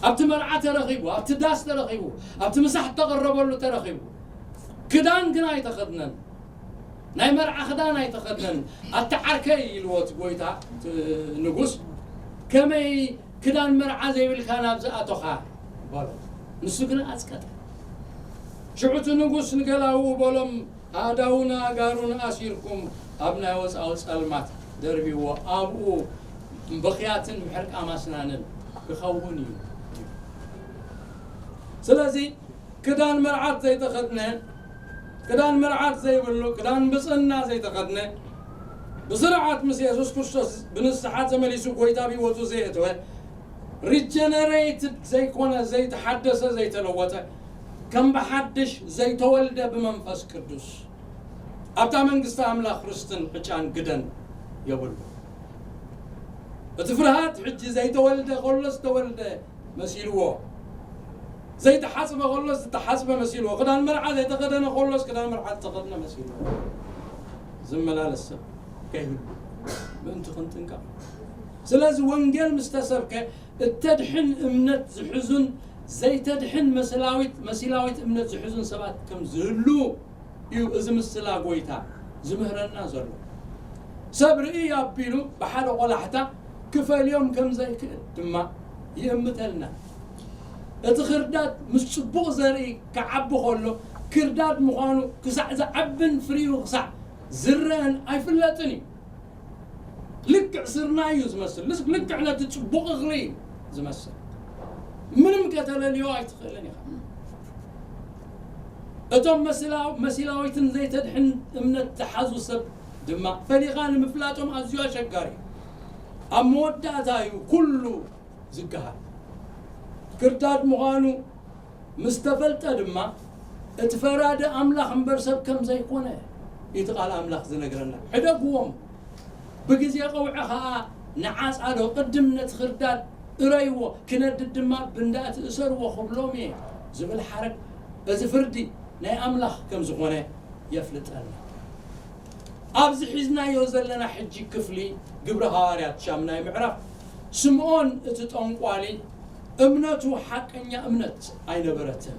ኣብቲ መርዓ ተረኺቡ፣ ኣብቲ ዳስ ተረኺቡ፣ ኣብቲ ምሳሕ እተቐረበሉ ተረኺቡ። ክዳን ግን ኣይተኸድነን። ናይ መርዓ ክዳን ኣይተኸድነን። ኣቲ ዓርከይ ኢልዎ እቲ ጎይታ፣ እቲ ንጉስ፣ ከመይ ክዳን መርዓ ዘይብልካ ናብ ዝኣቶኻ? በሎ። ንሱ ግን ኣጽቀጠ። ሽዑ እቲ ንጉስ ንገላውኡ በሎም፣ ኣእዳውን ኣእጋሩን ኣሲርኩም ኣብ ናይ ወጻኢ ጸልማት ደርብይዎ፣ ኣብኡ ብኽያትን ምሕርቃም ኣስናንን ክኸውን እዩ። ስለዚ ክዳን መርዓት ዘይተኸድነ፣ ክዳን መርዓት ዘይብሉ፣ ክዳን ብጽና ዘይተኸድነ፣ ብስርዓት ምስ የሱስ ክርስቶስ ብንስሓ ተመሊሱ ጎይታ ብህይወቱ ዘየእተወ፣ ሪጀነሬትድ ዘይኮነ፣ ዘይተሓደሰ፣ ዘይተለወጠ፣ ከም ብሓድሽ ዘይተወልደ ብመንፈስ ቅዱስ ኣብታ መንግስቲ ኣምላኽ ርስትን ዕጫን ግደን የብሉ። እቲ ፍርሃት ሕጂ ዘይተወልደ ከሎ ዝተወልደ መሲልዎ፣ ዘይተሓጽበ ከሎ ዝተሓጽበ መሲልዎ፣ ክዳን መርዓ ዘይተኸደነ ከሎስ ክዳን መርዓ ዝተኸድነ መሲልዎ ዝመላለስ ሰብ ከይህሉ ምእንቲ ክንጥንቀቕ። ስለዚ ወንጌል ምስ ተሰብከ እተድሕን እምነት ዝሕዙን ዘይተድሕን መሲላዊት፣ መሲላዊት እምነት ዝሕዙን ሰባት ከም ዝህሉ እዩ እዚ ምስላ ጎይታ ዝምህረና ዘሎ። ሰብ ርእይ ኣቢሉ ብሓደ ቆላሕታ ክፈልዮም ከም ዘይክእል ድማ ይእምተልና። እቲ ክርዳድ ምስ ጽቡቕ ዘርኢ ክዓቢ ከሎ፣ ክርዳድ ምዃኑ ክሳዕ ዝዓብን ፍሪኡ ክሳዕ ዝረአን ኣይፍለጥን እዩ። ልክዕ ስርናይ እዩ ዝመስል። ልስ-፣ ልክዕ ነቲ ጽቡቕ እኽሊ እዩ ዝመስል። ምንም ከተለልዮ ኣይትኽእልን ኢኻ። እቶም መሲላ-፣ መሲላዊትን ዘይተድሕን እምነት ዝሓዙ ሰብ ድማ ፈሊኻ ንምፍላጦም ኣዝዩ ኣሸጋሪ እዩ። ኣብ መወዳእታ እዩ ኩሉ ዝገሃል። ክርዳድ ምዃኑ ምስ ተፈልጠ ድማ፣ እቲ ፈራዲ ኣምላኽ እምበር ሰብ ከም ዘይኮነ እዩ እቲ ቃል ኣምላኽ ዝነግረና። ሕደግዎም፣ ብግዜ ቀውዒ ኸኣ ንዓጻዶ፣ ቅድም ነቲ ክርዳድ እረይዎ፣ ክነድድ ድማ ብንዳእቲ እሰርዎ ክብሎም እየ ዝብል ሓረግ፣ እዚ ፍርዲ ናይ ኣምላኽ ከም ዝኾነ የፍልጠና። ኣብዚ ሒዝናዮ ዘለና ሕጂ ክፍሊ ግብሪ ሃዋርያት ሻምናይ ምዕራፍ፣ ስምዖን እቲ ጠንቋሊ እምነቱ ሓቀኛ እምነት ኣይነበረትን።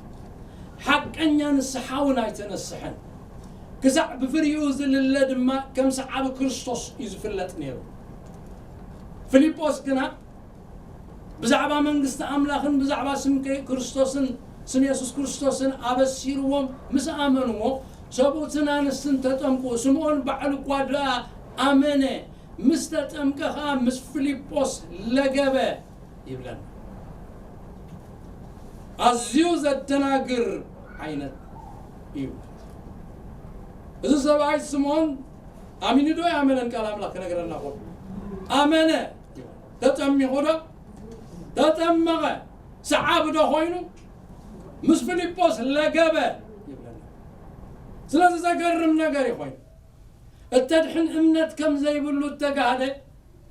ሓቀኛ ንስሓ እውን ኣይተነስሐን። ክሳዕ ብፍሪኡ ዝልለ ድማ ከም ሰዓቢ ክርስቶስ እዩ ዝፍለጥ ነይሩ። ፊልጶስ ግና ብዛዕባ መንግስቲ ኣምላኽን ብዛዕባ ስም ከ-፣ ክርስቶስን፣ ስም የሱስ ክርስቶስን ኣበሲርዎም ምስ ኣመንዎ፣ ሰብኡትን ኣንስትን ተጠምቁ። ስምዖን ባዕሉ እኳ ደኣ ኣመነ፣ ምስ ተጠምቀ ኸኣ ምስ ፊልጶስ ለገበ ይብለና። ኣዝዩ ዘደናግር ዓይነት እዩ። እዚ ሰብኣይ ስምዖን ኣሚኑ ዶ ኣይኣመነን? ቃል ኣምላኽ ክነግረና እኮ ኣመነ። ተጠሚቑ ዶ? ተጠመቐ። ሰዓቢ ዶ ኮይኑ? ምስ ፊልጶስ ለገበ ይብለና። ስለዚ ዘገርም ነገር እዩ ኮይኑ። እተድሕን እምነት ከም ዘይብሉ እተጋህደ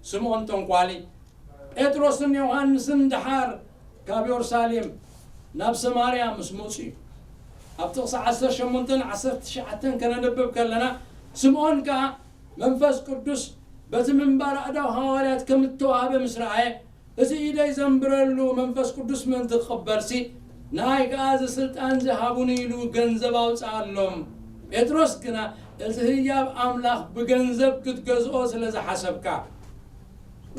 ስምዖን ጠንቋሊ፣ ጴጥሮስን ዮሃንስን ደሓር ካብ የሩሳሌም ናብ ሰማርያ ምስ መጹ እዩ። ኣብ ጥቕሲ ዓሰርተ ሸሞንተን ዓሰርተ ትሽዓተን ከነንብብ ከለና፣ ስምዖን ከኣ መንፈስ ቅዱስ በቲ ምንባር ኣእዳው ሃዋርያት ከም እተዋህበ ምስ ረኣየ፣ እቲ ኢደይ ዘንብረሉ መንፈስ ቅዱስ ምእንቲ ክቕበልሲ፣ ንኣይ ከኣ እዚ ስልጣን እዚ ሃቡኒ ኢሉ ገንዘብ ኣውጽኣሎም። ጴጥሮስ ግና፣ እቲ ህያብ ኣምላኽ ብገንዘብ ክትገዝኦ ስለ ዝሓሰብካ፣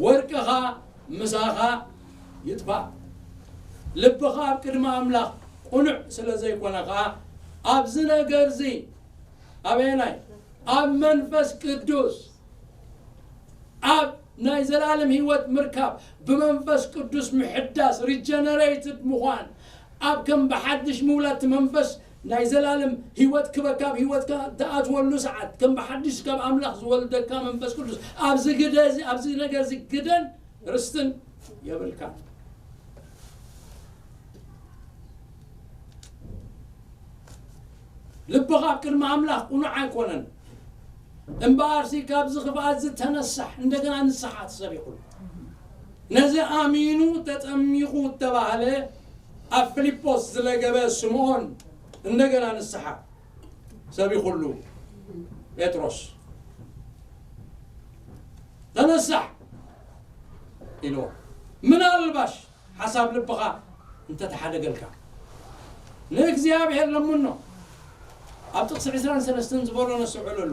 ወርቅኻ ምሳኻ ይጥፋእ። ልብኻ ኣብ ቅድሚ ኣምላኽ ቅኑዕ ስለ ዘይኮነ ከኣ፣ ኣብዚ ነገርዚ፣ ኣበየናይ? ኣብ መንፈስ ቅዱስ፣ ኣብ ናይ ዘላለም ህይወት ምርካብ፣ ብመንፈስ ቅዱስ ምሕዳስ፣ ሪጀነሬትድ ምዃን፣ ኣብ ከም ብሓድሽ ምውላድ፣ እቲ መንፈስ ናይ ዘላለም ህይወት ክበካ ኣብ ህይወትካ ትኣትወሉ ሰዓት፣ ከም ብሓድሽ ካብ ኣምላኽ ዝወልደካ መንፈስ ቅዱስ፣ ኣብዚ ግደ እዚ፣ ኣብዚ ነገር እዚ ግደን ርስትን የብልካ። ልብኻ ኣብ ቅድሚ ኣምላኽ ቅኑዕ ኣይኮነን። እምበኣርሲ ካብዚ ክፍኣት እዚ ተነሳሕ፣ እንደገና ንስሓ ትሰብ ይኹን። ነዚ ኣሚኑ ተጠሚቑ እተባህለ ኣብ ፊልጶስ ዝለገበ ስምዖን እንደገና ንስሓ ሰብ ይኹሉ ጴጥሮስ ተነሳሕ ኢልዎ። ምናልባሽ ሓሳብ ልብኻ እንተተሓደገልካ ንእግዚኣብሔር ለምኖ። ኣብ ጥቕሲ ዕስራን ሰለስተን ዝበሎ ነስተውዕለሉ።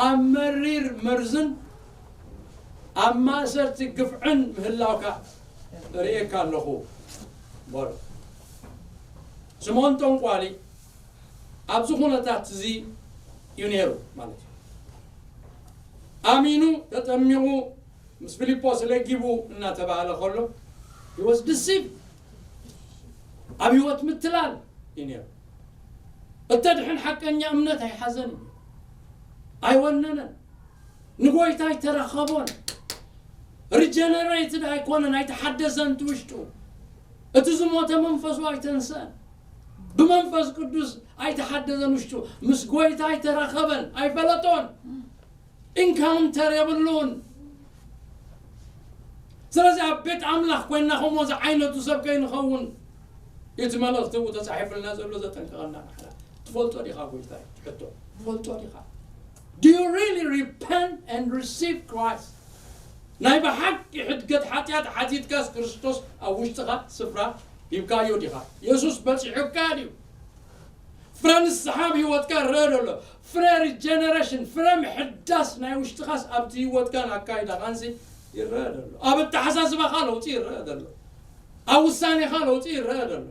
ኣብ መሪር መርዝን ኣብ ማእሰርቲ ግፍዕን ምህላውካ ርእየካ ኣለኹ በሎ። ስምዖን ጠንቋሊ ኣብዚ ኩነታት እዚ እዩ ነይሩ ማለት እዩ። ኣሚኑ ተጠሚቑ ምስ ፊልጶስ ለጊቡ እናተባህለ ከሎ he was deceived። ኣብ ህይወት ምትላል እዩ ነይሩ። እተድሕን ሓቀኛ እምነት ኣይሓዘን እዩ። ኣይወነነን። ንጎይታ ኣይተራኸቦን። ሪጀነሬትድ ኣይኮነን፣ ኣይተሓደሰን እቲ ውሽጡ። እቲ ዝሞተ መንፈሱ ኣይተንሰን። ብመንፈስ ቅዱስ ኣይተሓደሰን ውሽጡ። ምስ ጎይታ ኣይተራኸበን፣ ኣይፈለጦን። ኢንካውንተር የብሉን። ስለዚ ኣብ ቤት ኣምላኽ ኮይንና ከምኡ ዝዓይነቱ ሰብ ከይንኸውን እቲ መልእኽቲ ብኡ ተጻሒፉልና ዘሎ ዘጠንቅቐና። ንሕና ትፈልጦ ዲኻ ጎይታይ? ሕቶ ትፈልጦ ዲኻ? Do you really repent and receive Christ? ናይ ብሓቂ ሕድገት ሓጢኣት ሓቲትካስ ክርስቶስ ኣብ ውሽጥኻ ስፍራ ሂብካዮ ዲኻ? የሱስ በጺሑካ ድዩ? ፍረ ንስሓ ኣብ ህይወትካ ይረአ ዘሎ። ፍረ ሪጀነሬሽን፣ ፍረ ምሕዳስ ናይ ውሽጥኻስ ኣብቲ ህይወትካን ኣካይዳኻንሲ ይረአ ዘሎ። ኣብ ኣተሓሳስባኻ ለውጢ ይረአ ዘሎ። ኣብ ውሳኔኻ ለውጢ ይረአ ዘሎ።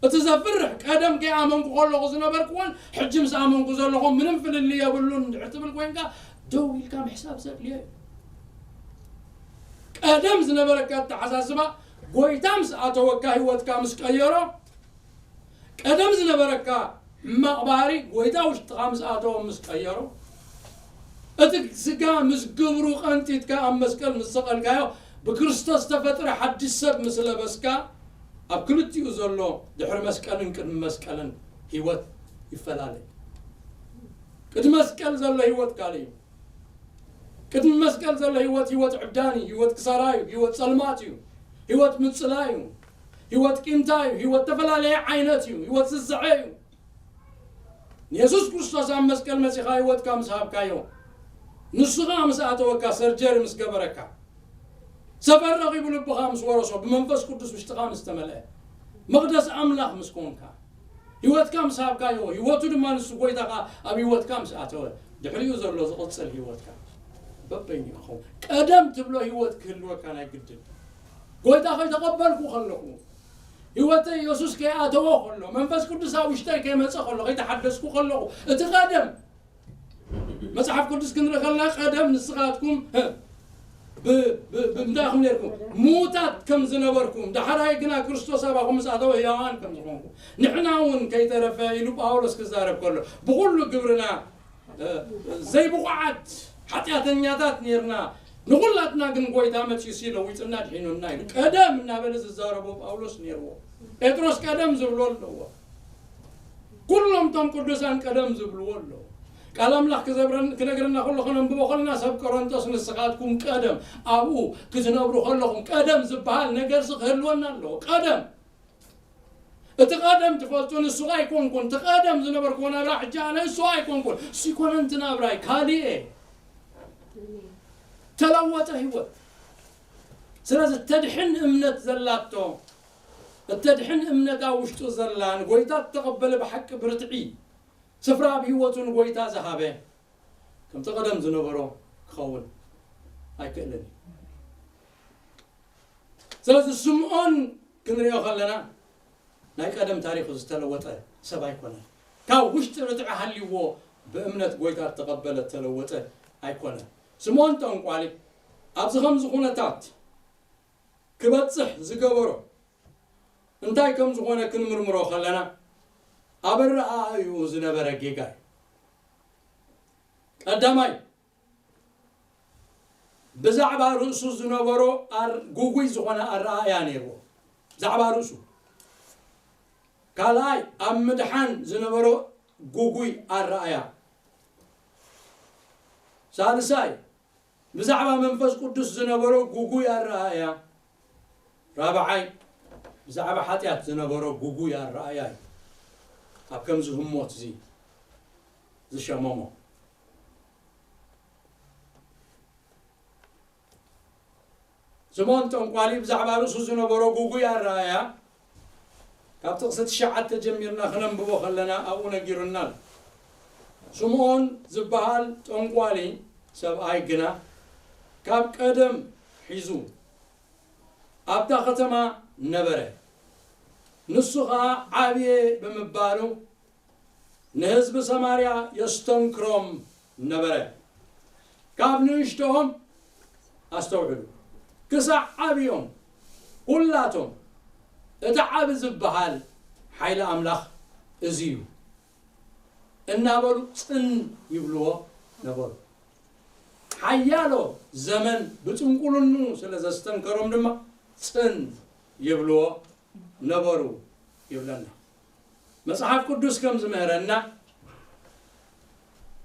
እቲ ዘፍርሕ ቀደም ከይኣመንኩ ከለኹ ዝነበርክዎን ሕጂ ምስ ኣመንኩ ዘለኹ ምንም ፍልልይ የብሉን እንድሕር ትብል ኮይንካ ደው ኢልካ ምሕሳብ ዘድልዮ እዩ። ቀደም ዝነበረካ ኣተሓሳስባ ጎይታ ምስ ኣተወካ ህይወትካ ምስ ቀየሮ ቀደም ዝነበረካ ሕማቕ ባህሪ ጎይታ ውሽጥኻ ምስ ኣተወ ምስ ቀየሮ እቲ ስጋ ምስ ግብሩ ቀንጢጥካ ኣብ መስቀል ምስ ሰቐልካዮ ብክርስቶስ ተፈጥረ ሓድሽ ሰብ ምስ ለበስካ ኣብ ክልቲኡ ዘሎ ድሕሪ መስቀልን ቅድሚ መስቀልን ህይወት ይፈላለ። ቅድሚ መስቀል ዘሎ ህይወት ካልእ እዩ። ቅድሚ መስቀል ዘሎ ህይወት ህይወት ዕብዳን እዩ፣ ህይወት ክሳራ እዩ፣ ህይወት ጸልማት እዩ፣ ህይወት ምጽላይ እዩ፣ ህይወት ቂምታ እዩ፣ ህይወት ተፈላለየ ዓይነት እዩ፣ ህይወት ዝስዐ እዩ። ንየሱስ ክርስቶስ ኣብ መስቀል መጺኻ ህይወትካ ምስ ሃብካዮ ንሱ ኸኣ ምስ ኣተወካ ሰርጀሪ ምስ ገበረካ ሰፈር ረኺቡ ልብኻ ምስ ወረሶ ብመንፈስ ቅዱስ ውሽጥኻ ምስ ተመልአ መቕደስ ኣምላኽ ምስ ኮንካ ህይወትካ ምስ ሃብካዮ ህይወቱ ድማ ንሱ ጎይታኻ ኣብ ህይወትካ ምስ ኣተወ ድሕሪኡ ዘሎ ዝቕጽል ህይወትካ በበይኑ ይኸውን። ቀደም ትብሎ ህይወት ክህልወካ ናይ ግድን። ጎይታ ከይተቐበልኩ ከለኹ ህይወተይ የሱስ ከይኣተወ ከሎ መንፈስ ቅዱስ ኣብ ውሽጠይ ከይመጸ ከሎ ከይተሓደስኩ ከለኹ እቲ ቀደም መጽሓፍ ቅዱስ ክንርኢ ከለና ቀደም ንስኻትኩም እንታይ ኢኹም ነርኩም? ምዉታት ከም ዝነበርኩም፣ ዳሕራይ ግና ክርስቶስ ኣባኹም ምስ ኣተወ ህያዋን ከም ዝኾንኩም፣ ንሕና እውን ከይተረፈ ኢሉ ጳውሎስ ክዛረብ ከሎ፣ ብኹሉ ግብርና ዘይብቑዓት ሓጢኣተኛታት ነርና፣ ንኹላትና ግን ጎይታ መጺኡ ለዊጡና ድሒኑና ኢሉ ቀደም እናበለ ዝዛረቦ ጳውሎስ ነርዎ። ጴጥሮስ ቀደም ዝብሎ ኣለዎ። ኩሎም እቶም ቅዱሳን ቀደም ዝብልዎ ኣለዉ። ቃል ኣምላኽ ክዘብረን ክነግረና ከሎ ከነንብቦ ከለና ሰብ ቆሮንቶስ ንስኻትኩም ቀደም ኣብኡ ክትነብሩ ከለኹም ቀደም ዝበሃል ነገርሲ ክህልወና ኣለዎ። ቀደም እቲ ቀደም ትፈልጡ ንሱ ኣይኮንኩን እቲ ቀደም ዝነበርኩዎ ናብራ ሕጂ ኣነ እሱ ኣይኮንኩን እሱ ይኮነንቲ ናብራይ ካሊእ ተለወጠ ህይወት ስለዚ ተድሕን እምነት ዘላቶ እተድሕን እምነት ኣብ ውሽጡ ዘላ ንጎይታ እተቐበለ ብሓቂ ብርትዒ ስፍራ ኣብ ህይወቱ ንጎይታ ዝሃበ ከምቲ ቀደም ዝነበሮ ክኸውን ኣይክእልን እዩ። ስለዚ ስምዖን ክንሪኦ ከለና ናይ ቀደም ታሪኹ ዝተለወጠ ሰብ ኣይኮነን። ካብ ውሽጢ ርትዒ ሃልይዎ ብእምነት ጎይታ እተቐበለ እተለወጠ ኣይኮነን። ስምዖን ጠንቋሊ ኣብዚ ከምዚ ኩነታት ክበጽሕ ዝገበሮ እንታይ ከም ዝኾነ ክንምርምሮ ከለና ኣብ ኣረኣእይኡ ዝነበረ ጌጋ እዩ። ቀዳማይ ብዛዕባ ርእሱ ዝነበሮ ጉጉይ ዝኾነ ኣረኣእያ ነይርዎ ብዛዕባ ርእሱ። ካልኣይ ኣብ ምድሓን ዝነበሮ ጉጉይ ኣረኣእያ። ሳልሳይ ብዛዕባ መንፈስ ቅዱስ ዝነበሮ ጉጉይ ኣረኣእያ። ራብዓይ ብዛዕባ ሓጢኣት ዝነበሮ ጉጉይ ኣረኣእያ እዩ ኣብ ከምዚ ህሞት እዚ ዝሸመሞ። ስምዖን ጠንቋሊ ብዛዕባ ርእሱ ዝነበሮ ጉጉይ ኣረኣእያ ካብ ጥቕሲ ትሽዓተ ጀሚርና ክነንብቦ ከለና ኣብኡ ነጊሩና ኣሎ። ስምዖን ዝበሃል ጠንቋሊ ሰብኣይ ግና ካብ ቀደም ሒዙ ኣብታ ከተማ ነበረ። ንሱ ኸኣ ዓብየ ብምባሉ ንህዝቢ ሰማርያ የስተንክሮም ነበረ። ካብ ንእሽቶኦም፣ ኣስተውዕሉ፣ ክሳዕ ዓብዮም ኩላቶም እቲ ዓቢ ዝበሃል ሓይሊ ኣምላኽ እዚ እዩ እናበሉ ጽን ይብልዎ ነበሩ። ሓያሎ ዘመን ብጥንቁልኑ ስለ ዘስተንከሮም ድማ ጽን ይብልዎ ነበሩ ይብለና። መጽሓፍ ቅዱስ ከም ዝምህረና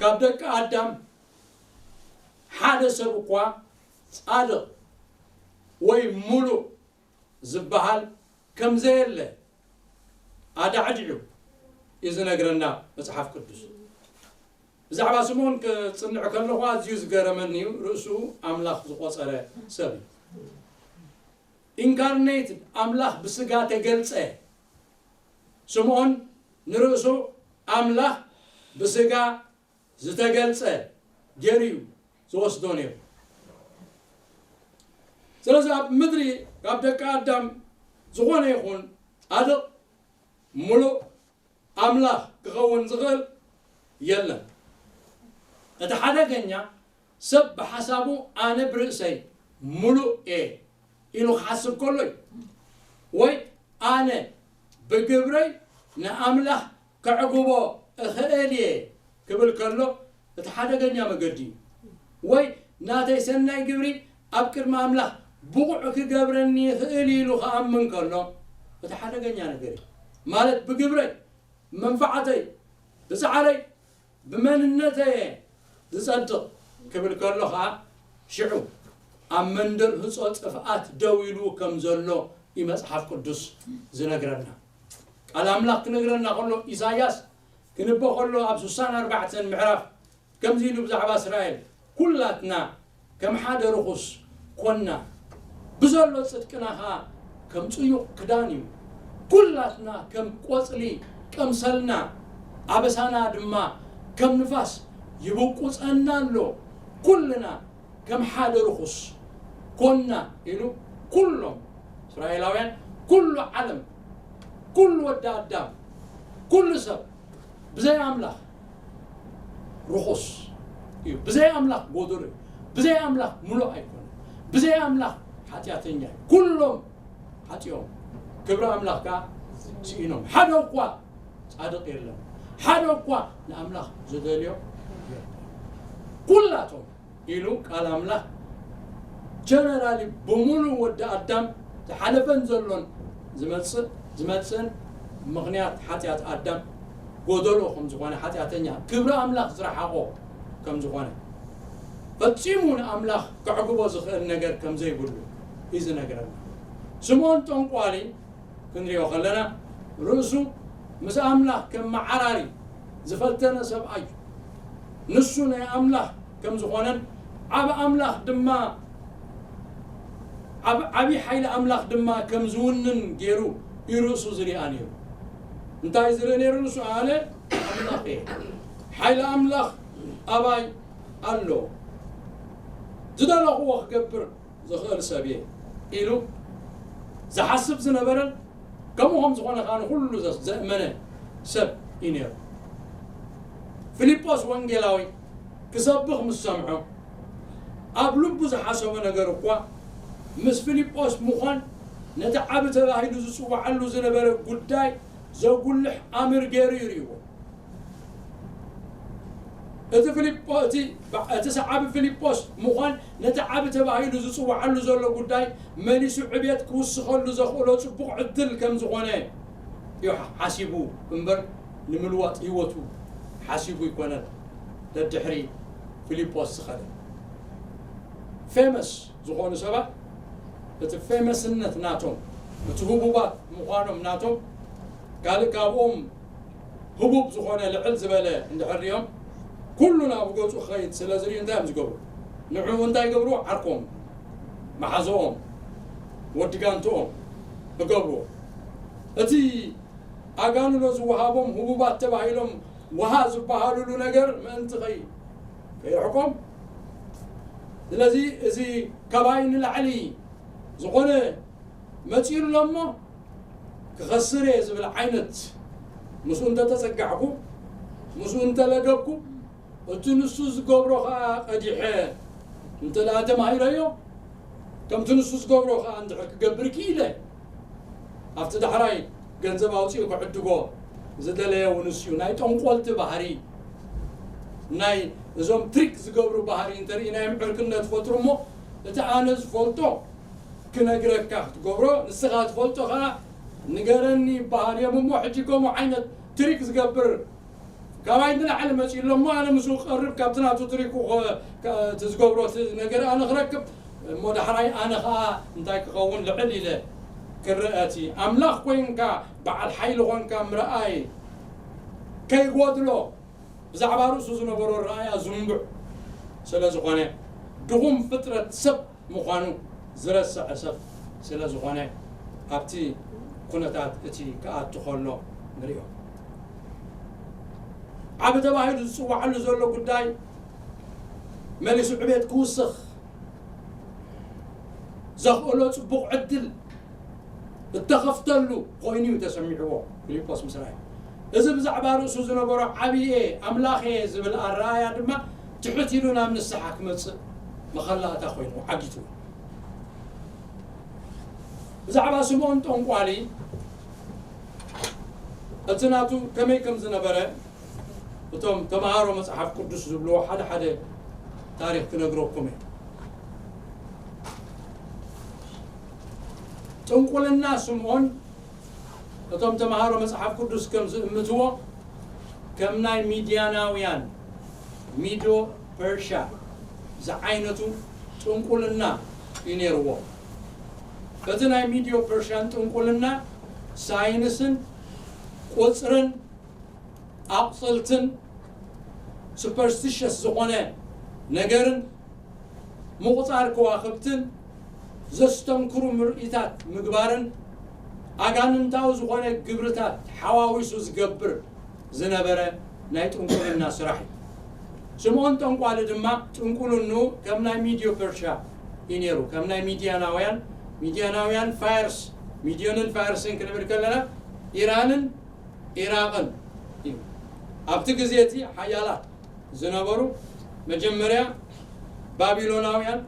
ካብ ደቂ ኣዳም ሓደ ሰብ እኳ ጻድቕ ወይ ሙሉእ ዝበሃል ከም ዘየለ ኣዳዕዲዑ እዩ ዝነግረና መጽሓፍ ቅዱስ። ብዛዕባ ስምዖን ክጽንዕ ከለኹ ኣዝዩ ዝገረመኒ እዩ። ርእሱ ኣምላኽ ዝቖጸረ ሰብ እዩ። ኢንካርኔትድ፣ ኣምላኽ ብስጋ ተገልጸ። ስምዖን ንርእሱ ኣምላኽ ብስጋ ዝተገልጸ ገይሩ እዩ ዝወስዶ ነይሩ። ስለዚ ኣብ ምድሪ ካብ ደቂ ኣዳም ዝኾነ ይኹን ጻድቕ፣ ሙሉእ ኣምላኽ ክኸውን ዝኽእል የለን። እቲ ሓደገኛ ሰብ ብሓሳቡ ኣነ ብርእሰይ ሙሉእ እየ ኢሉ ክሓስብ ከሎ እዩ። ወይ ኣነ ብግብረይ ንኣምላኽ ከዕግቦ እኽእል እየ ክብል ከሎ እቲ ሓደገኛ መገዲ እዩ። ወይ ናተይ ሰናይ ግብሪ ኣብ ቅድሚ ኣምላኽ ብቑዕ ክገብረኒ ይኽእል ኢሉ ክኣምን ከሎ እቲ ሓደገኛ ነገር እዩ። ማለት ብግብረይ፣ መንፋዓተይ፣ ብጻዕረይ፣ ብመንነተይ እየ ዝጸድቕ ክብል ከሎ ኸኣ ሽዑ ኣብ መንደር ህጾ ጥፍኣት ደው ኢሉ ከም ዘሎ እዩ መጽሓፍ ቅዱስ ዝነግረና። ቃል ኣምላኽ ክነግረና ከሎ ኢሳያስ ክንበ ከሎ ኣብ ስሳን ኣርባዕተን ምዕራፍ ከምዚ ኢሉ ብዛዕባ እስራኤል፣ "ኩላትና ከም ሓደ ርኹስ ኮንና፣ ብዘሎ ጽድቅና ኸኣ ከም ጽዩቕ ክዳን እዩ። ኩላትና ከም ቆጽሊ ቀምሰልና፣ ኣበሳና ድማ ከም ንፋስ ይብቁጸና ኣሎ። ኩልና ከም ሓደ ርኹስ ኮንና" ኢሉ ኩሎም እስራኤላውያን፣ ኩሉ ዓለም፣ ኩሉ ወዲ ኣዳም፣ ኩሉ ሰብ ብዘይ ኣምላኽ ርኹስ እዩ። ብዘይ ኣምላኽ ጎደሎ እዩ። ብዘይ ኣምላኽ ሙሉእ ኣይኮነን። ብዘይ ኣምላኽ ሓጢኣተኛ እዩ። ኩሎም ሓጢኦም፣ ክብሪ ኣምላኽ ከኣ ስኢኖም። ሓደ እኳ ጻድቕ የለን። ሓደ እኳ ንኣምላኽ ዝደልዮ የለን። ኩላቶም ኢሉ ቃል ኣምላኽ ጀነራሊ ብምሉእ ወዲ ኣዳም ዝሓለፈን ዘሎን ዝመጽእ፣ ዝመጽእን ምኽንያት ሓጢኣት ኣዳም ጎደሎ ከም ዝኾነ፣ ሓጢኣተኛ፣ ክብሪ ኣምላኽ ዝረሓቖ ከም ዝኾነ፣ ፈጺሙ ንኣምላኽ ከዕግቦ ዝኽእል ነገር ከም ዘይብሉ እዩ ዝነግረና። ስምዖን ጠንቋሊ ክንሪኦ ከለና፣ ርእሱ ምስ ኣምላኽ ከመዓራሪ ዝፈተነ ሰብኣይ እዩ። ንሱ ናይ ኣምላኽ ከም ዝኾነን፣ ዓብ ኣምላኽ ድማ፣ ዓብ-፣ ዓቢ ሓይሊ ኣምላኽ ድማ ከም ዝውንን ገይሩ እዩ ርእሱ ዝሪኣ ነይሩ። እንታይ ዝርኢ ነይሩ ንሱ? ኣነ ኣምላኽ እየ። ሓይሊ ኣምላኽ ኣባይ ኣሎ። ዝደለኽዎ ክገብር ዝኽእል ሰብ እየ ኢሉ ዝሓስብ ዝነበረን፣ ከምኡ ከም ዝኾነ ከኣ ንኹሉ ዘ-፣ ዘእመነ ሰብ እዩ ነይሩ። ፊልጶስ ወንጌላዊ ክሰብኽ ምስ ሰምዖ፣ ኣብ ልቡ ዝሓሰቦ ነገር እኳ ምስ ፊልጶስ ምዃን ነቲ ዓቢ ተባሂሉ ዝጽውዓሉ ዝነበረ ጉዳይ ዘጉልሕ ኣምር ገይሩ ይርእይዎ። እቲ ፊልጶ-፣ እቲ ባ-፣ እቲ ሰዓቢ ፊልጶስ ምዃን ነቲ ዓቢ ተባሂሉ ዝጽውዓሉ ዘሎ ጉዳይ መሊሱ ዕብየት ክውስኸሉ ዘኽእሎ ጽቡቕ ዕድል ከም ዝኾነ እዩ ሓ-፣ ሓሲቡ እምበር፣ ንምልዋጥ ህይወቱ ሓሲቡ ኣይኮነን ደድሕሪ ፊልጶስ ዝኸደ። ፌመስ ዝኾኑ ሰባት፣ እቲ ፌመስነት ናቶም፣ እቲ ህቡባት ምዃኖም ናቶም፣ ካልእ ካብኦም ህቡብ ዝኾነ ልዕል ዝበለ እንድሕር ሪኦም፣ ኩሉ ናብ ገጹ ክኸይድ ስለ ዝርእዩ እንታይ እዮም ዝገብሩ? ንዕኡ እንታይ ይገብርዎ? ዓርኮም፣ መሓዝኦም፣ ወዲ ጋንትኦም ይገብርዎ። እቲ ኣጋንኖ ዝወሃቦም ህቡባት ተባሂሎም ውሃ ዝበሃሉሉ ነገር ምእንቲ ከይ-፣ ከይርሕቆም። ስለዚ እዚ ካባይ ንላዕሊ ዝኾነ መፂኡ ኣሎ እሞ ክኸስር እየ ዝብል ዓይነት ምስኡ እንተተፀጋዕኩ፣ ምስኡ እንተለገብኩ፣ እቲ ንሱ ዝገብሮ ኸዓ ቀዲሐ እንተ ደኣ ተማሂረዮ፣ ከምቲ ንሱ ዝገብሮ ኸዓ እንድሕር ክገብር ክኢለ፣ ኣብቲ ዳሕራይ ገንዘብ ኣውፂኡ ክዕድጎ ዝደለየ እውን እሱ እዩ። ናይ ጠንቆልቲ ባህሪ፣ ናይ እዞም ትሪክ ዝገብሩ ባህሪ እንተርኢናዮም ዕርክነት ፈጥሩ እሞ፣ እቲ ኣነ ዝፈልጦ ክነግረካ ክትገብሮ፣ ንስኻ ትፈልጦ ኸዓ ንገረኒ ይበሃል እዮም እሞ፣ ሕጂ ከምኡ ዓይነት ትሪክ ዝገብር ካባይ ንላዕሊ መፂኡ ኣሎ እሞ፣ ኣነ ምስኡ ክቐርብ፣ ካብቲ ናቱ ትሪኩ ኸ-፣ ከ-፣ እቲ ዝገብሮ እቲ ነገር ኣነ ክረክብ እሞ፣ ዳሕራይ ኣነ ኸዓ እንታይ ክኸውን ልዕል ኢለ ክረአ፣ እቲ ኣምላኽ ኮይንካ፣ በዓል ሓይሊ ኾንካ ምርኣይ ከይጎድሎ፣ ብዛዕባ ርእሱ ዝነበሮ ረኣያ ዝንቡዕ ስለ ዝኾነ፣ ድኹም ፍጥረት ሰብ ምዃኑ ዝረስዐ ሰብ ስለ ዝኾነ፣ ኣብቲ ኩነታት እቲ ክኣቱ ከሎ ንሪኦ። ዓቢ ተባሂሉ ዝጽዋዓሉ ዘሎ ጉዳይ መሊሱ ዕቤት ክውስኽ ዘኽእሎ ጽቡቕ ዕድል እተኸፍተሉ ኮይኑ እዩ ተሰሚዕዎ ፊልጶስ ምስ ረኣየ። እዚ ብዛዕባ ርእሱ ዝነበሮ ዓብየ ኣምላኽ እየ ዝብል ኣረኣእያ ድማ ትሕት ኢሉ ናብ ንስሓ ክመጽእ መኸላእታ ኮይኑ ዓጊቱ። ብዛዕባ ስምዖን ጠንቋሊ እቲ ናቱ ከመይ ከም ዝነበረ እቶም ተምሃሮ መጽሓፍ ቅዱስ ዝብልዎ ሓደ ሓደ ታሪኽ ክነግረኩም እየ። ጥንቁልና ስምዖን እቶም ተምሃሮ መጽሓፍ ቅዱስ ከም ዝእምትዎ፣ ከም ናይ ሚድያናውያን፣ ሚዶ ፐርሻ ዝዓይነቱ ጥንቁልና እዩ ነይርዎ። በቲ ናይ ሚድዮ ፐርሻን ጥንቁልና ሳይንስን ቁጽርን ኣቑጽልትን ሱፐርስቲሸስ ዝኾነ ነገርን ምቑጻር ከዋኽብትን ዘስተንክሩ ምርኢታት ምግባርን ኣጋንንታዊ ዝኾነ ግብርታት ሓዋዊሱ ዝገብር ዝነበረ ናይ ጥንቁልና ስራሕ እዩ። ስምዖን ጠንቋሊ ድማ ጥንቁልኑ ከም ናይ ሚድዮ ፐርሻ እዩ ነይሩ። ከም ናይ ሚድያናውያን፣ ሚድያናውያን ፋርስ፣ ሚድዮንን ፋርስን ክንብል ከለና ኢራንን ኢራቕን እዩ። ኣብቲ ግዜ እቲ ሓያላት ዝነበሩ መጀመርያ ባቢሎናውያን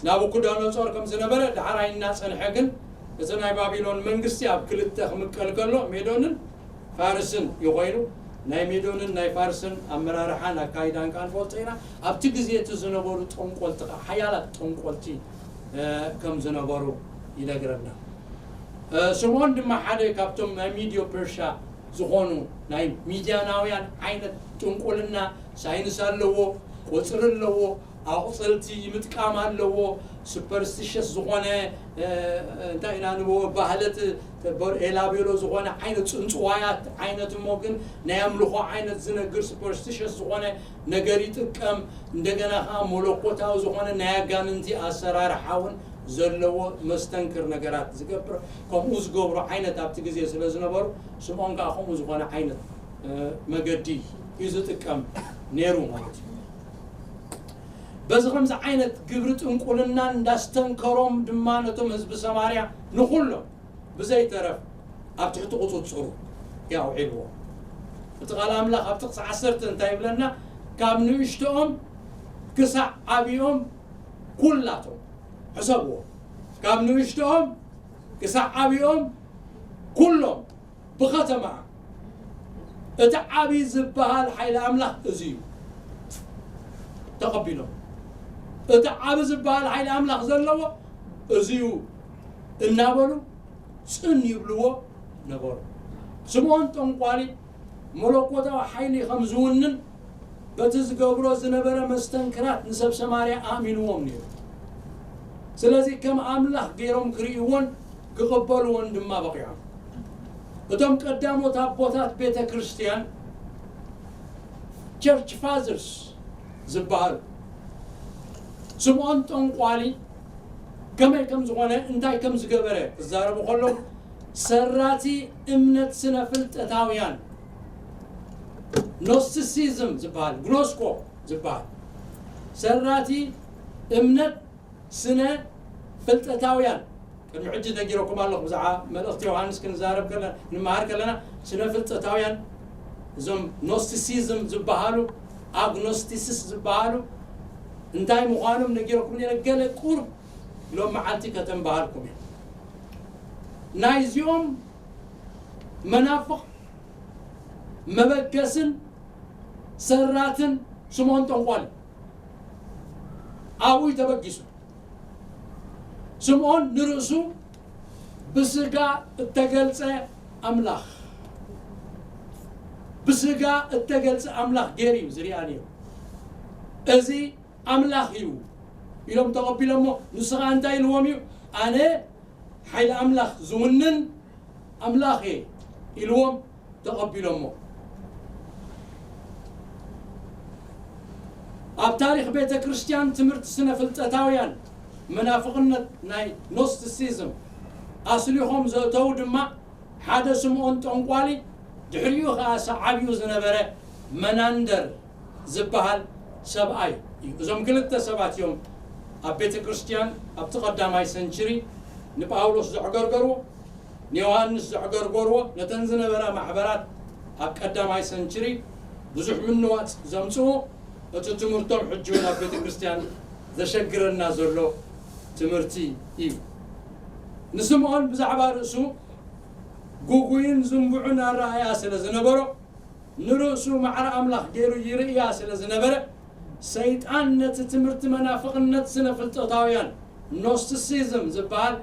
ናቡኩዳነጾር ከም ዝነበረ፣ ዳሕራይ እናጸንሐ ግን እቲ ናይ ባቢሎን መንግስቲ ኣብ ክልተ ክምቀል ከሎ ሜዶንን ፋርስን እዩ ኮይኑ፣ ናይ ሜዶንን ናይ ፋርስን ኣመራርሓን ኣካይዳን ከኣ ንፈልጦ ኢና። ኣብቲ ግዜ እቲ ዝነበሩ ጠንቆልቲ ከኣ ሓያላት ጠንቆልቲ፣ እ፣ ከም ዝነበሩ ይነግረና። እ፣ ስምዖን ድማ ሓደ ካብቶም ናይ ሚድዮ ፐርሻ ዝኾኑ ናይ ሚድያናውያን ዓይነት ጥንቁልና ሳይንስ ኣለዎ፣ ቁጽሪ ኣለዎ፣ ኣቑጽልቲ ምጥቃም ኣለዎ፣ ሱፐርስቲሸስ ዝኾነ፣ እ፣ እንታይ ኢና ንብሎ፣ ባህለት በር-፣ ኤላቤሎ ዝኾነ ዓይነት ጽንጽዋያት ዓይነት እሞ ግን ናይ ኣምልኾ ዓይነት ዝነግር ሱፐርስቲሸስ ዝኾነ ነገር ይጥቀም። እንደገና ኸዓ መለኮታዊ ዝኾነ ናይ ኣጋንንቲ ኣሰራርሓ እውን ዘለዎ መስተንክር ነገራት ዝገብር፣ ከምኡ ዝገብሩ ዓይነት ኣብቲ ግዜ ስለ ዝነበሩ፣ ስምዖን ከኣ ከምኡ ዝኾነ ዓይነት፣ እ፣ መገዲ እዩ ዝጥቀም ነይሩ ማለት እዩ። በዚ ከምዚ ዓይነት ግብሪ ጥንቁልና እንዳስተንከሮም ድማ ነቶም ህዝቢ ሰማርያ ንኹሎም ብዘይተረፍ ኣብ ትሕቲ ቁጽጽሩ የኣውዒልዎ። እቲ ቃል ኣምላኽ ኣብ ጥቕሲ ዓሰርተ እንታይ ይብለና? ካብ ንእሽቶኦም ክሳዕ ዓብዮም ኩላቶም፣ ሕሰብዎ፣ ካብ ንእሽቶኦም ክሳዕ ዓብዮም ኩሎም ብኸተማ እቲ ዓቢ ዝበሃል ሓይሊ ኣምላኽ እዚ እዩ። ተቐቢሎም፣ እቲ ዓቢ ዝበሃል ሓይሊ ኣምላኽ ዘለዎ እዚ እዩ እናበሉ ጽን ይብልዎ ነበሩ። ስምዖን ጠንቋሊ መለኮታዊ ሓይሊ ከም ዝውንን በቲ ዝገብሮ ዝነበረ መስተንክራት ንሰብ ሰማርያ ኣእሚንዎም ነይሩ። ስለዚ ከም ኣምላኽ ገይሮም ክርእይዎን ክቕበልዎን ድማ በቒዖም። እቶም ቀዳሞት ኣቦታት ቤተ ክርስቲያን፣ ቸርች ፋዘርስ ዝበሃሉ፣ ስምዖን ጠንቋሊ ከመይ ከም ዝኾነ፣ እንታይ ከም ዝገበረ ክዛረቡ ከለዉ፣ ሰራቲ እምነት ስነ ፍልጠታውያን፣ ኖስቲሲዝም ዝበሃል፣ ግኖስኮ ዝበሃል ሰራቲ እምነት ስነ ፍልጠታውያን፣ ቅድሚ ሕጂ ነጊረኩም ኣለኹ። ብዛዕባ መልእኽቲ ዮሃንስ ክንዛረብ ከለና፣ ክንመሃር ከለና፣ ስነ ፍልጠታውያን፣ እዞም ኖስቲሲዝም ዝበሃሉ፣ ኣግኖስቲሲስ ዝበሃሉ እንታይ ምዃኖም ነጊረኩም ነይረ። ገለ ቁርብ ሎም መዓልቲ ከተንበሃልኩም እየ። ናይዚኦም መናፍቕ መበገስን ሰራትን ስምዖን ጠንቋሊ ኣብኡ እዩ ተበጊሱ። ስምዖን ንርእሱ ብስጋ እተገልጸ ኣምላኽ፣ ብስጋ እተገልጸ ኣምላኽ ገይሩ እዩ ዝሪኣ ነይሩ። እዚ ኣምላኽ እዩ ኢሎም ተቐቢሎሞ። ንሱ ኸዓ እንታይ ኢልዎም እዩ? ኣነ ሓይሊ ኣምላኽ ዝውንን ኣምላኽ እየ ኢልዎም ተቐቢሎሞ። ኣብ ታሪኽ ቤተ ክርስቲያን ትምህርቲ ስነ ፍልጠታውያን መናፍቕነት ናይ ኖስቲሲዝም ኣስሊኾም ዘእተዉ ድማ ሓደ ስምዖን ጠንቋሊ፣ ድሕሪኡ ኸዓ ሰዓቢኡ ዝነበረ መናንደር ዝበሃል ሰብኣይ እዩ። እዞም ክልተ ሰባት እዮም ኣብ ቤተ ክርስቲያን ኣብቲ ቀዳማይ ሰንችሪ ንጳውሎስ ዘዕገርገርዎ፣ ንዮሃንስ ዘዕገርገርዎ፣ ነተን ዝነበራ ማሕበራት ኣብ ቀዳማይ ሰንችሪ ብዙሕ ምንዋጽ ዘምጽኡ፣ እቲ ትምህርቶም ሕጂ እውን ኣብ ቤተ ክርስቲያን ዘሸግረና ዘሎ ትምህርቲ እዩ። ንስምዖን ብዛዕባ ርእሱ ግጉይን ዝንቡዕን ኣረኣእያ ስለ ዝነበሮ፣ ንርእሱ ማዕረ ኣምላኽ ገይሩ ይርእያ ስለ ዝነበረ፣ ሰይጣን ነቲ ትምህርቲ መናፍቕነት ስነ ፍልጠታውያን፣ ኖስቲሲዝም ዝበሃል፣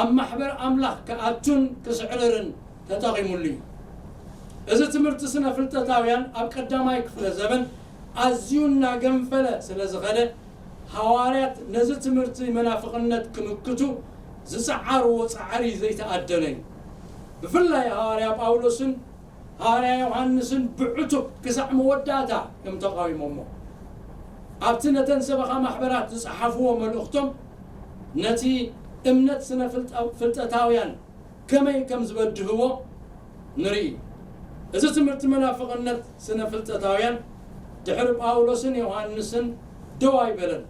ኣብ ማሕበር ኣምላኽ ክኣቱን ክስዕርርን ተጠቒሙሉ እዩ። እዚ ትምህርቲ ስነ ፍልጠታውያን ኣብ ቀዳማይ ክፍለ ዘመን ኣዝዩ እናገንፈለ ስለ ዝኸደ፣ ሃዋርያት ነዚ ትምህርቲ መናፍቕነት ክምክቱ ዝጸዓርዎ ጻዕሪ ዘይተኣደነ እዩ። ብፍላይ ሃዋርያ ጳውሎስን ሃዋርያ ዮሃንስን ብዕቱብ ክሳዕ መወዳእታ እዮም ተቓዊሞሞ። ኣብቲ ነተን ሰበኻ ማሕበራት ዝጸሓፍዎ መልእኽቶም፣ ነቲ እምነት ስነ ፍልጠ-፣ ፍልጠታውያን ከመይ ከም ዝበድህዎ ንርኢ። እዚ ትምህርቲ መናፍቕነት ስነ ፍልጠታውያን ድሕሪ ጳውሎስን ዮሃንስን ደው ኣይበለን።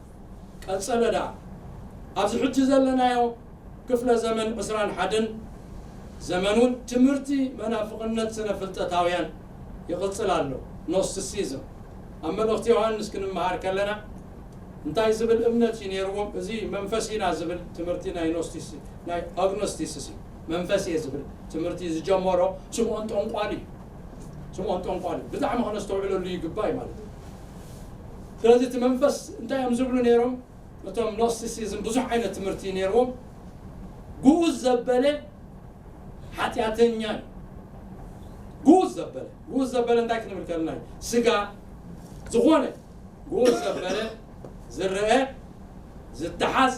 ቀጸለ ደኣ። ኣብዚ ሕጂ ዘለናዮ ክፍለ ዘመን ዕስራን ሓደን ዘመን እውን ትምህርቲ መናፍቕነት ስነ ፍልጠታውያን ይቕጽል ኣሎ። ኖስቲሲዝም ኣብ መልእኽቲ ዮሃንስ ክንመሃር ከለና እንታይ ዝብል እምነት እዩ ነይርዎም? እዚ መንፈስ ኢና ዝብል ትምህርቲ ናይ ኖስቲስ-፣ ናይ ኣግኖስቲሲስ እዩ። መንፈስ እየ ዝብል ትምህርቲ ዝጀመሮ ስምዖን ጠንቋሊ እዩ። ስምዖን ጠንቋሊ ብጣዕሚ ከነስተውዕለሉ ይግባእ እዩ ማለት እዩ። ስለዚ እቲ መንፈስ እንታይ እዮም ዝብሉ ነይሮም? እቶም ኖስቲሲዝም ብዙሕ ዓይነት ትምህርቲ እዩ ነይርዎም። ግኡዝ ዘበለ ሓጢኣተኛ እዩ። ግኡዝ ዘበለ፣ ግኡዝ ዘበለ እንታይ ክንብል ከለና እዩ? ስጋ ዝኾነ ግኡዝ ዘበለ ዝረአ፣ ዝተሓዝ፣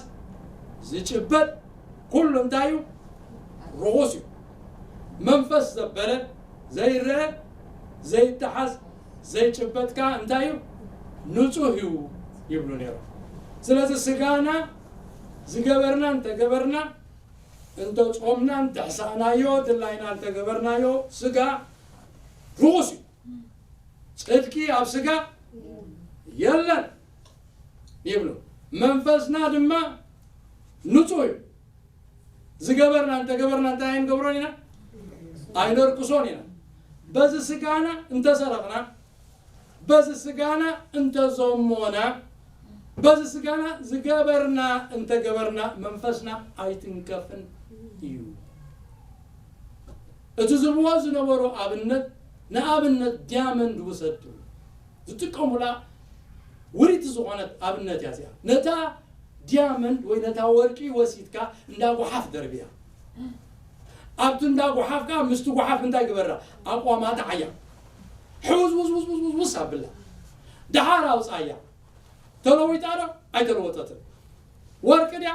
ዝጭበጥ ኩሉ እንታይ እዩ? ርኹስ እዩ። መንፈስ ዘበለ ዘይረአ፣ ዘይተሓዝ፣ ዘይጭበጥ ከኣ እንታይ እዩ? ንጹህ እዩ ይብሉ ነይሮም። ስለዚ ስጋና ዝገበርና እንተገበርና፣ እንተጾምና እንተሕሳእናዮ፣ ድላይና እንተገበርናዮ፣ ስጋ ርኹስ እዩ። ጽድቂ ኣብ ስጋ የለን ይብሉ። መንፈስና ድማ ንጹህ እዩ። ዝገበርና እንተገበርና እንታይ ኣይንገብሮን ኢና? ኣይነርክሶን ኢና። በዚ ስጋና እንተሰረቕና፣ በዚ ስጋና እንተዘሞና፣ በዚ ስጋና ዝገበርና እንተገበርና፣ መንፈስና ኣይትንከፍን እዩ። እቲ ዝብዎ ዝነበሩ ኣብነት፣ ንኣብነት ዲያመንድ ውሰድ ትብሉ። ዝጥቀሙላ ውሪት ዝኾነት ኣብነት እያ እዚኣ። ነታ ዲያመንድ ወይ ነታ ወርቂ ወሲድካ እንዳ ጓሓፍ ደርብያ። ኣብቲ እንዳ ጓሓፍ ከኣ ምስቲ ጓሓፍ እንታይ ግበራ? ኣቋማጣዓያ። ሕውዝ ውዝ ውዝ ውዝ ውዝ ውዝ ኣብላ። ደሓር ኣውጻያ። ተለዊጣ ዶ? ኣይተለወጠትን። ወርቂ ድያ?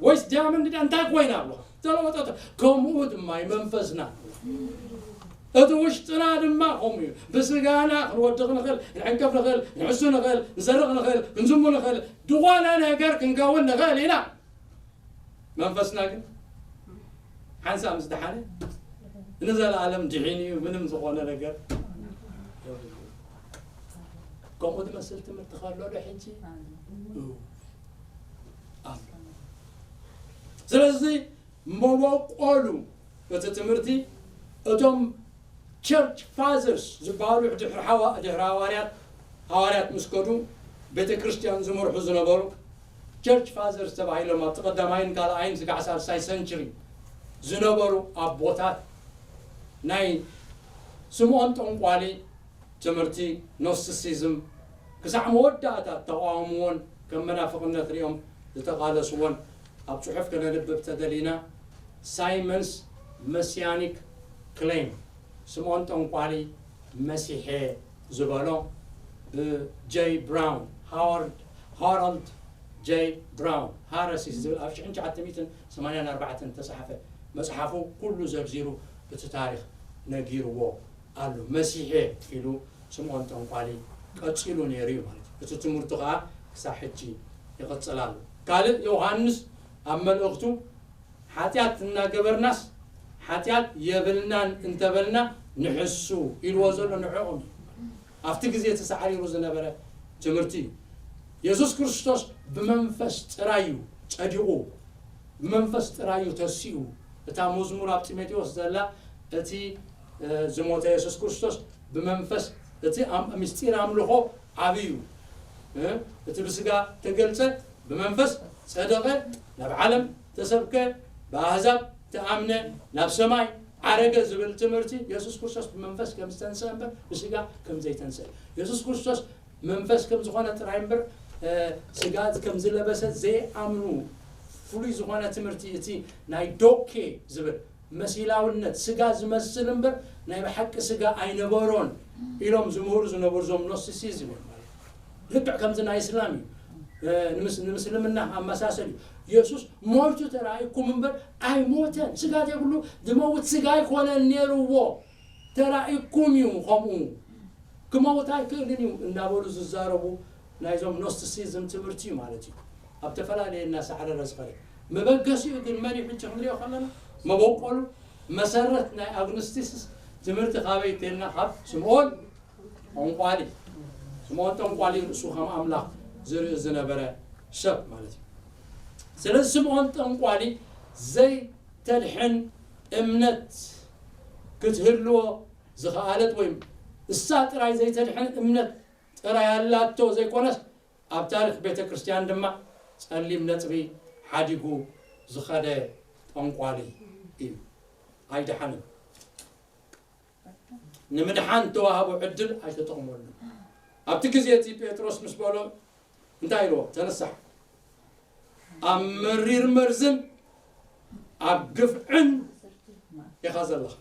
ወይስ ዲያመንድ ድያ? እንታይ ኮይና ኣብሎ? ተለወጠት። ከምኡ ድማ እዩ መንፈስና። እቲ ውሽጥና ድማ ከምኡ እዩ። ብስጋና ክንወድቕ ንኽእል፣ ክንዕንቀፍ ንኽእል፣ ንሕሱ ንኽእል፣ ንሰርቕ ንኽእል፣ ክንዝሙ ንኽእል፣ ዝኾነ ነገር ክንከውን ንኽእል ኢና። መንፈስና ግን ሓንሳብ ምስ ደሓነ ንዘለኣለም ድሒኑ እዩ፣ ምንም ዝኾነ ነገር የብሉን። ከምኡ ዝመስል ትምህርቲ ከሎ ዶ ሕጂ? ኣሎ። ስለዚ መበቆሉ እቲ ትምህርቲ እቶም ቸርች ፋዘርስ ዝበሃሉ ድሕሪ ሓዋ-፣ ድሕሪ ሃዋርያት፣ ሃዋርያት ምስ ከዱ ቤተ ክርስቲያን ዝመርሑ ዝነበሩ ቸርች ፋዘርስ ተባሂሎም ኣብቲ ቀዳማይን ካልኣይን ስጋዕ ሳልሳይ ሰንቸሪ ዝነበሩ ኣቦታት ናይ ስምዖን ጠንቋሊ ትምህርቲ ኖስቲሲዝም ክሳዕ መወዳእታ ተቃወምዎን ከም መናፍቕነት ሪኦም ዝተቓለስዎን ኣብ ጽሑፍ ከነንብብ ተደሊና ሳይመንስ መሲያኒክ ክሌም ስምዖን ጠንቋሊ መሲሐ ዝበሎ ብጀይ ብራውን ሃዋርድ ሃራልድ ጀይ ብራውን ሃረሲስ ዝብል ኣብ ሽሕን ትሽዓተ ሚእትን ሰማንያን ኣርባዕተን ዝተጻሕፈ መጽሓፉ ኩሉ ዘርዚሩ እቲ ታሪኽ ነጊርዎ ኣሎ። መሲሐ ኢሉ ስምዖን ጠንቋሊ ቀጺሉ ነይሩ እዩ ማለት እዩ። እቲ ትምህርቱ ከኣ ክሳብ ሕጂ ይቕጽል ኣሎ። ካልእ ዮሃንስ ኣብ መልእኽቱ ሓጢኣት እናገበርናስ ሓጢኣት የብልናን እንተበልና ንሕሱ ኢልዎ ዘሎ ንዕኦም እዩ። ኣብቲ ግዜ ተሳዕሪሩ ዝነበረ ትምህርቲ እዩ። የሱስ ክርስቶስ ብመንፈስ ጥራይ እዩ ጸዲቑ፣ ብመንፈስ ጥራይ እዩ ተሲኡ። እታ መዝሙር ኣብ ጢሞቴዎስ ዘላ እቲ፣ እ፣ ዝሞተ የሱስ ክርስቶስ ብመንፈስ፣ እቲ ኣም-፣ ምስጢር ኣምልኾ ዓቢ እዩ። እ፣ እቲ ብስጋ ተገልጸ፣ ብመንፈስ ጸደቐ፣ ናብ ዓለም ተሰብከ፣ ብኣህዛብ ተኣምነ፣ ናብ ሰማይ ዓረገ ዝብል ትምህርቲ የሱስ ክርስቶስ ብመንፈስ ከም ዝተንስአ እምበር ብስጋ ከም ዘይተንስአ። የሱስ ክርስቶስ መንፈስ ከም ዝኾነ ጥራይ እምበር፣ እ፣ ስጋ ከም ዝለበሰ ዘይኣምኑ ፍሉይ ዝኾነ ትምህርቲ እቲ ናይ ዶኬ ዝብል መሲላውነት ስጋ ዝመስል እምበር ናይ ብሓቂ ስጋ ኣይነበሮን ኢሎም ዝምህሩ ዝነበሩ እዞም ኖስቲሲዝም እዮም ማለት እዩ። ልክዕ ከምዚ ናይ እስላም እዩ። እ፣ ንምስ-፣ ንምስልምና ኣመሳሰል እዩ። የሱስ ሞይቱ ተራእይኩም እምበር ኣይሞተን። ስጋ ዘይብሉ ዝመውት ስጋ ኣይኮነን ነይርዎ። ተራእይኩም እዩ ከምኡ። ክመውት ኣይክእልን እዩ እናበሉ ዝዛረቡ ናይዞም ኖስቲሲዝም ትምህርቲ እዩ ማለት እዩ። ኣብ ተፈላለየ እናሳዕረረ ዝኸደ መበገሲኡ ግን መን እዩ? ሕጂ ክንሪኦ ከለና መበቆሉ መሰረት ናይ ኣግኖስቲሲስ ትምህርቲ ካበይ እንተልና ካብ ስምዖን ጠንቋሊ፣ ስምዖን ጠንቋሊ ርእሱ ከም ኣምላኽ ዝርኢ ዝነበረ ሰብ ማለት እዩ። ስለዚ ስምዖን ጠንቋሊ ዘይተድሕን እምነት ክትህልዎ ዝኸኣለት ወይ እሳ ጥራይ ዘይተድሕን እምነት ጥራይ ኣላቶ ዘይኮነስ ኣብ ታሪኽ ቤተ ክርስቲያን ድማ ጸሊም ነጥቢ ሓዲጉ ዝኸደ ጠንቋሊ እዩ። ኣይደሓንን። ንምድሓን ተዋህቦ ዕድል ኣይተጠቕመሉን። ኣብቲ ግዜ እቲ ጴጥሮስ ምስ በሎ እንታይ ኢልዎ? ተነሳሕ፣ ኣብ መሪር መርዝን ኣብ ግፍዕን ኢኻ ዘለኻ።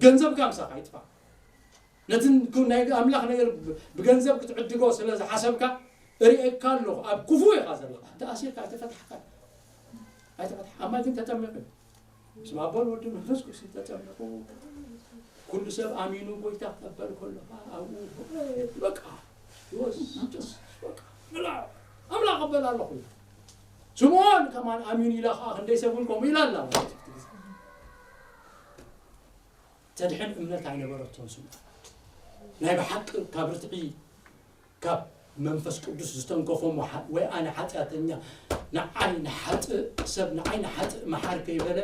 ገንዘብካ ምሳኻ ይጥፋእ። ነቲ ን-፣ ናይ ኣምላኽ ነገር ብ-፣ ብገንዘብ ክትዕድጎ ስለ ዝሓሰብካ እርእየካ ኣለኹ። ኣብ ክፉእ ኢኻ ዘለኻ። ተኣሲርካ ኣይተፈታሕካን። ኣይተፈታሕ-፣ ኣማይ ግን ተጠሚቑ እዩ። ስም ኣቦን ወድን መንፈስ ቅዱስ ተጠሚቑ ኩሉ ሰብ ኣሚኑ ጎይታ ክቐበል ከሎ ኣብኡ በቃ ይወስ ጭስ በቃ ምላ ኣምላኽ እቐበል ኣለኹ። ስምዖን ከማን ኣሚኑ ኢላ ከዓ ክንደይ ሰብ እውን ከምኡ ኢላ ኣላ ማለት እዩ። ተድሕን እምነት ኣይነበረቶን ስምዖን። ናይ ብሓቂ ካብ ርትዒ ካብ መንፈስ ቅዱስ ዝተንከፎ መሓ-፣ ወይ ኣነ ሓጢኣተኛ፣ ንዓይ ንሓጥእ ሰብ፣ ንዓይ ንሓጥእ መሓር ከይበለ፣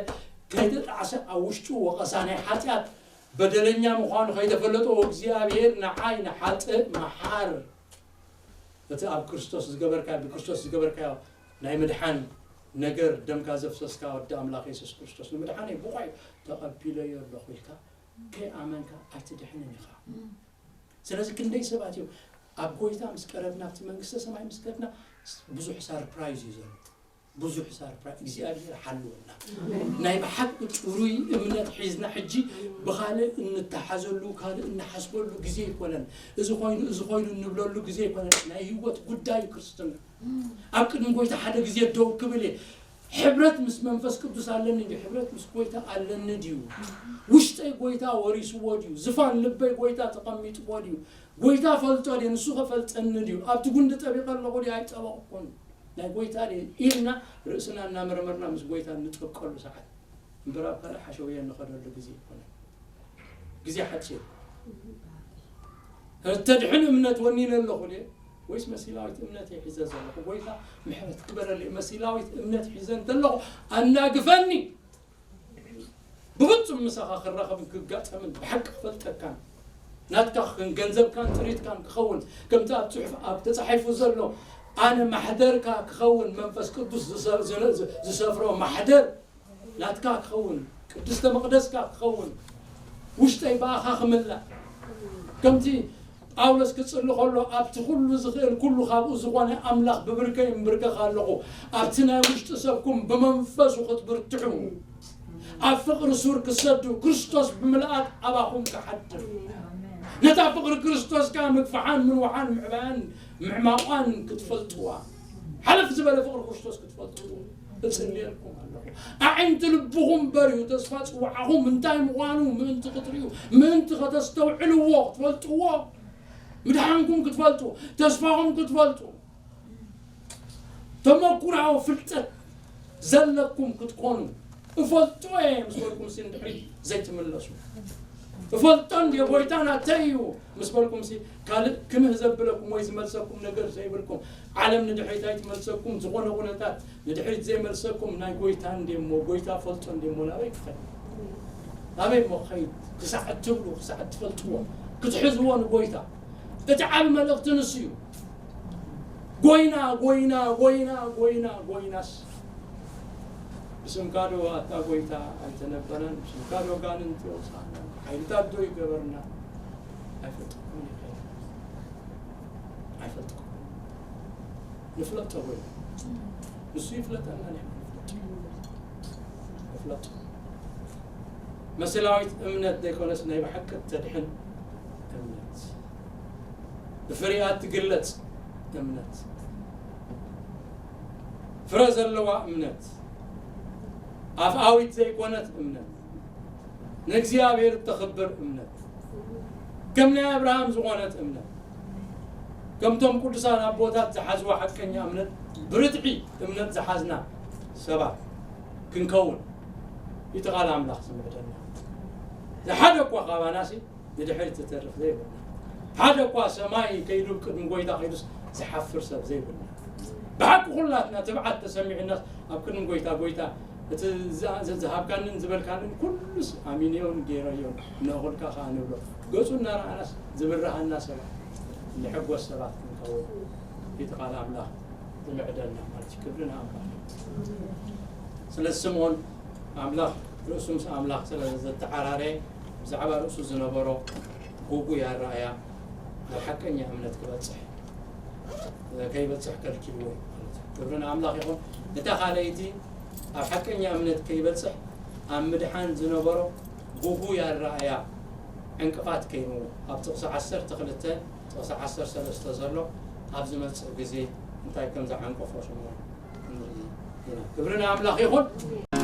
ከይተጣዕሰ ኣብ ውሽጡ ወቐሳ ናይ ሓጢኣት በደለኛ ምዃኑ ከይተፈለጦ፣ እግዚኣብሔር ንዓይ ንሓጥእ መሓር። እቲ ኣብ ክርስቶስ ዝገበርካዮ፣ ብክርስቶስ ዝገበርካዮ ናይ ምድሓን ነገር፣ ደምካ ዘፍሰስካ ወዲ ኣምላኽ የሱስ ክርስቶስ ንምድሓነይ ብቑዕ ተቐቢለዮ ኣለኹ ኢልካ ከይኣመንካ ኣይትድሕንን ኢኻ። ስለዚ ክንደይ ሰባት እዮም ኣብ ጎይታ ምስ ቀረብና፣ ኣብቲ መንግስተ ሰማይ ምስ ከድና ብዙሕ ሳርፕራይዝ እዩ ዘሎ። ብዙሕ ሳርፕራይዝ። እግዚኣብሔር ሓልወና። ናይ ብሓቂ ጥሩይ እምነት ሒዝና ሕጂ ብኻልእ እንተሓዘሉ፣ ካልእ እንሓስበሉ ግዜ ኣይኮነን። እዚ ኮይኑ፣ እዚ ኮይኑ እንብለሉ ግዜ ኣይኮነን። ናይ ህይወት ጉዳይ ክርስትና። ኣብ ቅድሚ ጎይታ ሓደ ግዜ ደው ክብል እየ። ሕብረት ምስ መንፈስ ቅዱስ ኣለኒ ድዩ? ሕብረት ምስ ጎይታ ኣለኒ ድዩ? ውሽጠይ ጎይታ ወሪስዎ ድዩ? ዝፋን ልበይ ጎይታ ተቐሚጥዎ ድዩ? ጎይታ ፈልጦ ድየ? ንሱ ከፈልጠኒ ድዩ? ኣብቲ ጉንዲ ጠቢቐ ኣለኹ ድየ? ኣይጠበቕኩን። ናይ ጎይታ ድየ? ኢልና ርእስና እናመርመርና ምስ ጎይታ እንጠብቀሉ ሰዓት። እምበር ኣብ ካልእ ሓሸውየ እንኸደሉ ግዜ ኣይኮነን። ግዜ ሓጺር። እተድሕን እምነት ወኒነ ኣለኹ ድየ? ወይስ መሲላዊት እምነት እየ ሒዘ ዘለኹ? ጎይታ ምሕረት ክበረለይ። መሲላዊት እምነት ሒዘ እንተለኹ ኣናግፈኒ። ብፍጹም ምሳኻ ክራኸብን ክጋጠምን ብሓቂ ክፈልጠካን ናትካ ክን ገንዘብካን ጥሪትካን ክኸውን ከምቲ ኣብ ጽሑፍ ኣብ ተጻሒፉ ዘሎ ኣነ ማሕደርካ ክኸውን መንፈስ ቅዱስ ዝሰ- ዝነ- ዝሰፍሮ ማሕደር ናትካ ክኸውን ቅድስተ መቕደስካ ክኸውን ውሽጠይ ብኣኻ ክምላእ ከምቲ ጳውሎስ ክጽሊ ከሎ ኣብቲ ኩሉ ዝኽእል ኩሉ ካብኡ ዝኾነ ኣምላኽ ብብርከይ እምብርከኽ ኣለኹ ኣብቲ ናይ ውሽጢ ሰብኩም ብመንፈሱ ክትብርትዑ ኣብ ፍቕሪ ሱር ክሰዱ ክርስቶስ ብምልኣት ኣባኹም ክሓድር ነታ ፍቕሪ ክርስቶስ ከኣ ምግፍሓን ምንውሓን ምዕባያን ምዕማቋን ክትፈልጥዋ ሓለፍ ዝበለ ፍቕሪ ክርስቶስ ክትፈልጥዎ እጽልየልኩም ኣለኹ ኣዒንቲ ልብኹም በርዩ ተስፋ ጽዋዕኹም እንታይ ምዃኑ ምእንቲ ክትርእዩ ምእንቲ ከተስተውዕልዎ ክትፈልጥዎ ምድሓንኩም ክትፈልጡ ተስፋኹም ክትፈልጡ ተመኩራዊ ፍልጠት ዘለኩም ክትኮኑ እፈልጦ እየ ምስ በልኩም ሲ ንድሕሪት ዘይትምለሱ እፈልጦ እንድየ ጎይታ ናተይ እዩ ምስ በልኩም ሲ ካልእ ክምህ ዘብለኩም ወይ ዝመልሰኩም ነገር ዘይብልኩም ዓለም ንድሕሪት ኣይትመልሰኩም ዝኾነ ኩነታት ንድሕሪት ዘይመልሰኩም ናይ ጎይታ እንድየ እሞ ጎይታ ፈልጦ እንድየ እሞ ናበይ ክኸድ ናበይ እሞ ክኸይድ ክሳዕ እትብሉ ክሳዕ እትፈልጥዎ ክትሕዝዎ ንጎይታ እቲ ዓብ መልእኽቲ ንሱ እዩ ጎይና ጎይና ጎይና ጎይና ጎይናስ ብስምካ ዶ ኣታ ጎይታ ኣይተነበረን ብስምካ ዶ ጋንንቲ የውፃና ሓይልታት ዶ ይገበርና ኣይፈልጥኩም ይኸ ኣይፈልጥኩም ንፍለጦ ጎይና ንሱ ይፍለጠና ንሕና ንፍለጦ ንፍለጦ መሰላዊት እምነት ዘይኮነስ ናይ ብሓቂ ተድሕን እምነት ብፍሪኣ ትግለጽ እምነት ፍረ ዘለዋ እምነት ኣፍኣዊት ዘይኮነት እምነት ንእግዚኣብሔር እተኽብር እምነት ከም ናይ ኣብርሃም ዝኾነት እምነት ከምቶም ቅዱሳን ኣቦታት ዝሓዝዋ ሓቀኛ እምነት ብርትዒ እምነት ዝሓዝና ሰባት ክንከውን እቲ ቃል ኣምላኽ ዝምዕደና ዝሓደ እኳ ካባናሲ ንድሕሪት ዝተርፍ ዘይብልና ሓደ እኳ ሰማይ ከይዱ ቅድሚ ጎይታ ከይዱስ ዝሓፍር ሰብ ዘይብልና ብሓቂ ኩላትና ትብዓት ተሰሚዕናስ ኣብ ቅድሚ ጎይታ ጎይታ እቲ ዝሃብካንን ዝበልካንን ኩሉስ ኣሚንዮን ገይረዮን ነኹልካ ከዓ ንብሎ ገፁ እናረኣናስ ዝብርሃና ሰባት ንሕጎስ ሰባት ክንከውን እቲ ቃል ኣምላኽ ዝምዕደልና ማለት እዩ ክብሪ ንኣምላኽ ስለዚ ስምዖን ኣምላኽ ርእሱ ምስ ኣምላኽ ስለ ዘተዓራረየ ብዛዕባ ርእሱ ዝነበሮ ጉጉይ ኣረኣያ ናብ ሓቀኛ እምነት ክበፅሕ ከይበፅሕ ከልኪልዎ እዩ ማለት እዩ። ክብሪ ንኣምላኽ ይኹን። እታ ካልኣይቲ ኣብ ሓቀኛ እምነት ከይበፅሕ ኣብ ምድሓን ዝነበሮ ጉጉይ ኣረኣያ ዕንቅፋት ከይንዎ ኣብ ጥቕሲ ዓሰርተ ክልተ ጥቕሲ ዓሰርተ ሰለስተ ዘሎ ኣብ ዝመፅእ ግዜ እንታይ ከም ዝዓንቀፎ ስምዖን ንርኢ ኢና። ክብሪ ንኣምላኽ ይኹን።